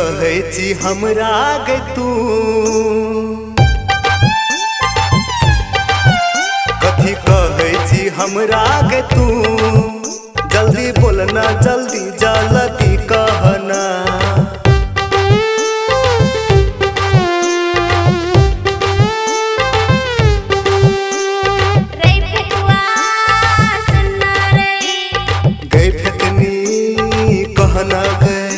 कहै छी हमरा गे तू, कथी कहै छी हमरा गे तू, जल्दी बोलना जल्दी जल्दी कहना। गई फेकनी कहना गई,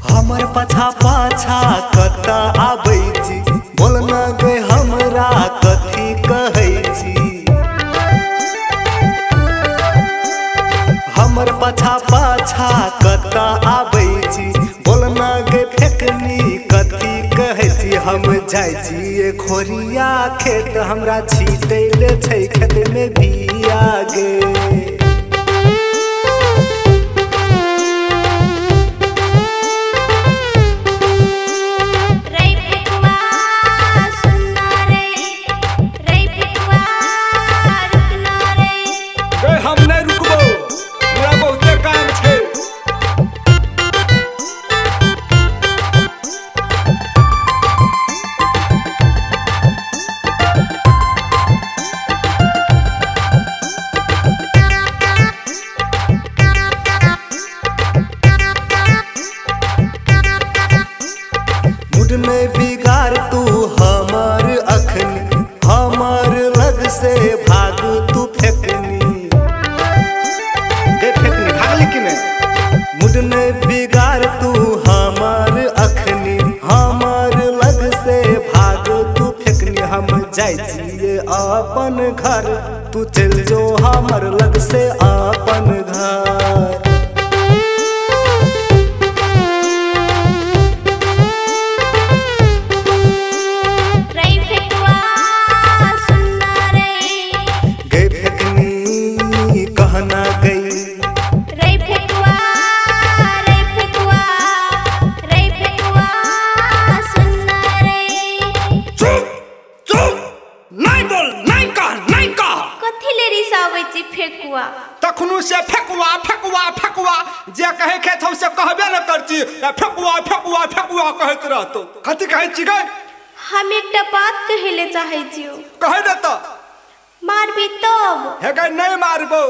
हमर पाछा पाछा कतऽ आबै छी, बोलना गे हमरा कथी कहै छी। हमर पाछा पाछा कतऽ आबै छी, बोलना गे फेकनी कथी कहै छी। हम जाइ छी खोरिया खेत, हमरा छीटै ले छै खेत में बिया गे। हम नहीं रुकबो, हमरा बहुते काम छै। मूड में बिगाड़ तू हमर अखनी, हमर लग से भाग तू फेकनी। फेकनी भागली कि नहीं? मूड में बिगाड़ तू हमर अखनी, हमर लग से भाग तू फेकनी। हम जाइ छियै अपन घर, तू चल जो हमर लग से अपन घर। गई फेकनी कहना गई, रे फेकुआ रे फेकुआ रे फेकुआ सुनना रे। चुप चुप, नहीं बोल नहीं कह नहीं कह। कथी ले रिसाबै छी फेकुआ? तखनु से फेकुआ फेकुआ फेकुआ जे कहे के छौ से कहबे न करची, फेकुआ फेकुआ फेकुआ कहैत रहतो। कथी कहै छी गै? हम एकटा बात कहै ले चाहै छियौ। कहै दे त। मारबी तब? हे गै नहीं मारबो।